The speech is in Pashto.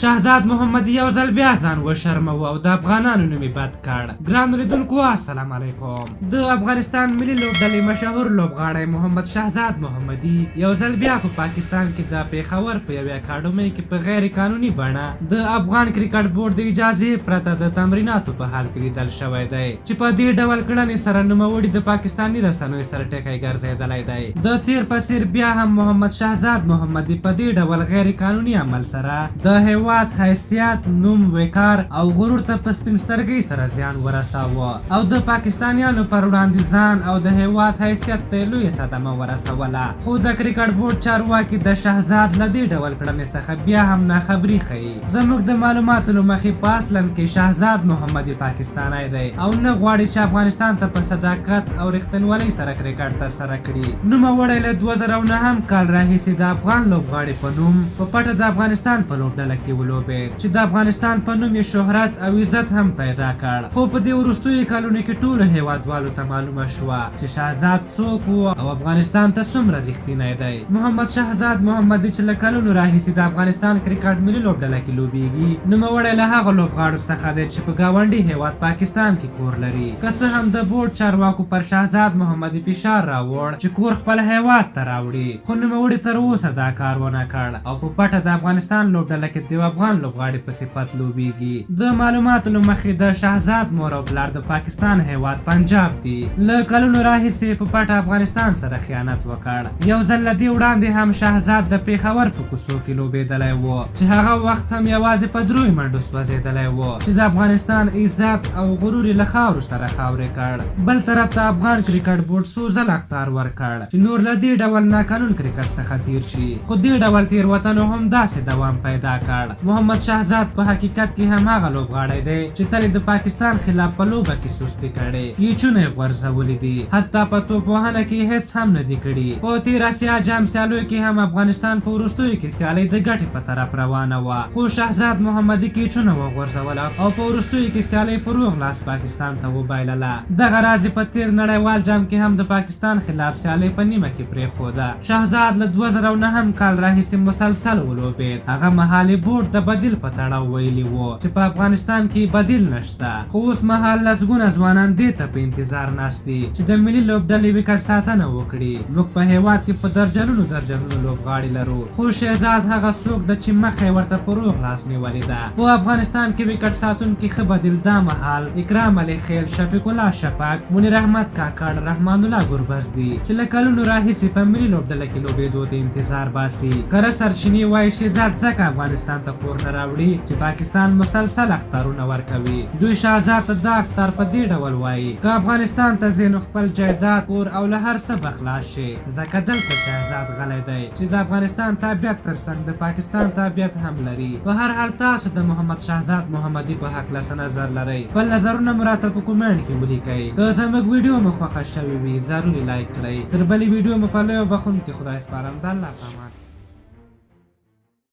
شهزاد محمدي یو ځل بیا ځان وشرموه او د افغانانو نوم یې بد کړ. ګرانو لیدونکو السلام علیکم. د افغانستان ملي لوبډلې مشهور لوبغاړی محمد شهزاد محمدي یو ځل بیا په پاکستان کې د پېښور په یوې اکاډمۍ کې په غیر قانوني بڼه د افغان کرکټ بورډ د اجازې پرته د تمریناتو په حال کې لیدل شوی دی چې په دې ډول کړنې سره نوموړي د پاکستاني رسنیو سره ټکی ګرځېدلی دی. د تېر په څېر بیا هم محمد شهزاد محمدي په دې ډول غیر قانوني عمل سره د هېواد حیثیت، نوم، وقار او غرور ته په سپین سترګۍ سره زیان ورساوه او د پاکستانیانو پر وړاندې ځان او د هېواد حیثیت ته یې لویه صدمه ورسوله. خو د کرکټ بورډ چارواکي د شهزاد له دې ډول کړنې څخه بیا هم ناخبري ښيي. زموږ د معلوماتو له مخې په اصلا کې شهزاد محمدي پاکستانی دی او نه غواړي چې افغانستان ته په صداقت او رښتینولۍ سره کرکټ ترسره کړي. نوموړی له 2009 کال راهیسې د افغان لوبغاړي په نوم په پټه د افغانستان په لوبډله کې ولوبېد چې د افغانستان په نوم یې شهرت او عزت هم پیدا کړ خو په دې وروستیو کلونو کې ټولو هېوادوالو ته معلومه شوه چې شهزاد څوک و او افغانستان ته څومره رښتینی دی. محمد شهزاد محمدي چې له کلونو راهیسې د افغانستان کرکټ ملي لوبډله کې لوبیږي، نوموړی له هغو لوبغاړو څخه دی چې په ګاونډي هېواد پاکستان کې کور لري. که څه هم د بورډ چارواکو پر شهزاد محمدي فشار راوړ چې کور خپل هېواد ته راوړي، خو نوموړي تر اوسه دا کار ونه کړ او په پټه د افغانستان لوبډله کې د یو افغان لوبغاړي په صفت لوبیږي. د معلوماتو له مخې د شهزاد مور او پلار د پاکستان هېواد پنجاب دي. له کلونو راهیسې یې په پټه افغانستان سره خیانت وکړ. یو ځل له دې وړاندې هم شهزاد د پېښور په کوڅو کې لوبېدلی و چې هغه وخت هم یوازې په دریو منډو سوځېدلی و چې د افغانستان عزت او غرور یې له خاورو سره خاورې کړ. بل طرف ته افغان کرکټ بورډ څو ځله اخطار ورکړ چې نور له دې ډول ناقانون کرکټ څخه تېر شي، خو دې ډول تېروتنو هم داسې دوام پیدا کړ. محمد شهزاد په حقیقت کې هم هغه لوبغاړی دی چې تل یې د پاکستان خلاف په لوبه کې سستي کړې، کیچونه یې غورځولي دي، حتی په توپ وهنه کې یې هېڅ هم نه دي کړي. په تېر اسیا جام سیالیو کې هم افغانستان په وروستیو کې سیالۍ د ګټې په طرف روانه وه، خو شهزاد محمدي کیچونه وغورځول او په وروستیو کې سیالۍ په روغ لاس پاکستان ته وبایلله. دغه راز یې په تېر نړیوال جام کې هم د پاکستان خلاف سیالۍ په نیمه کې پرېښوده. شهزاد له 2009 کال راهیسې مسلسل ولوبېد، هغه مهال یې بورډ د بدیل په تړاو ویلي وو چې په افغانستان کې یې بدیل نشته، خو اوس مهال لسګونه ځوانان دې ته په انتظار ناست دي چې د ملي لوبډلې ویکټ ساتنه وکړي. موږ په هېواد کې په درجنونو درجنونو لوبغاړي لرو، خو شهزاد هغه څوک ده چې مخه یې ورته په روغ لاس نیولې ده. په افغانستان کې ویکټ ساتونکي ښه بدیل دا مهال اکرام علي خېل، شفیق الله شفق، منیر احمد کاکړ، رحمان الله ګربز دي چې له کلونو راهیسې په ملي لوبډله کې لوبېدو ته انتظار باسي. کره سرچینې وايي شهزاد ځکه افغانستان ته کور نه راوړي چې پاکستان مسلسل اخطارونه ورکوي. دوی شهزاد ته دا اخطار په دې ډول وايي، که افغانستان ته ځې نو خپل جایداد، کور او له هر څه به خلاص شې. ځکه دلته شهزاد غلی دی چې د افغانستان تابعیت تر څنګ د پاکستان تابعیت هم لري. په هر حال تاسو د محمد شهزاد محمدي په هکله څه نظر لرئ؟ خپل نظرونه مو راته په کومنټ کې ولیکئ. که زموږ ویډیو مو خوښه شوې وي ضرور یې لایک کړئ. تر بلې ویډیو مو په لوی او بخښونکي خدای سپارم. د الله په امان.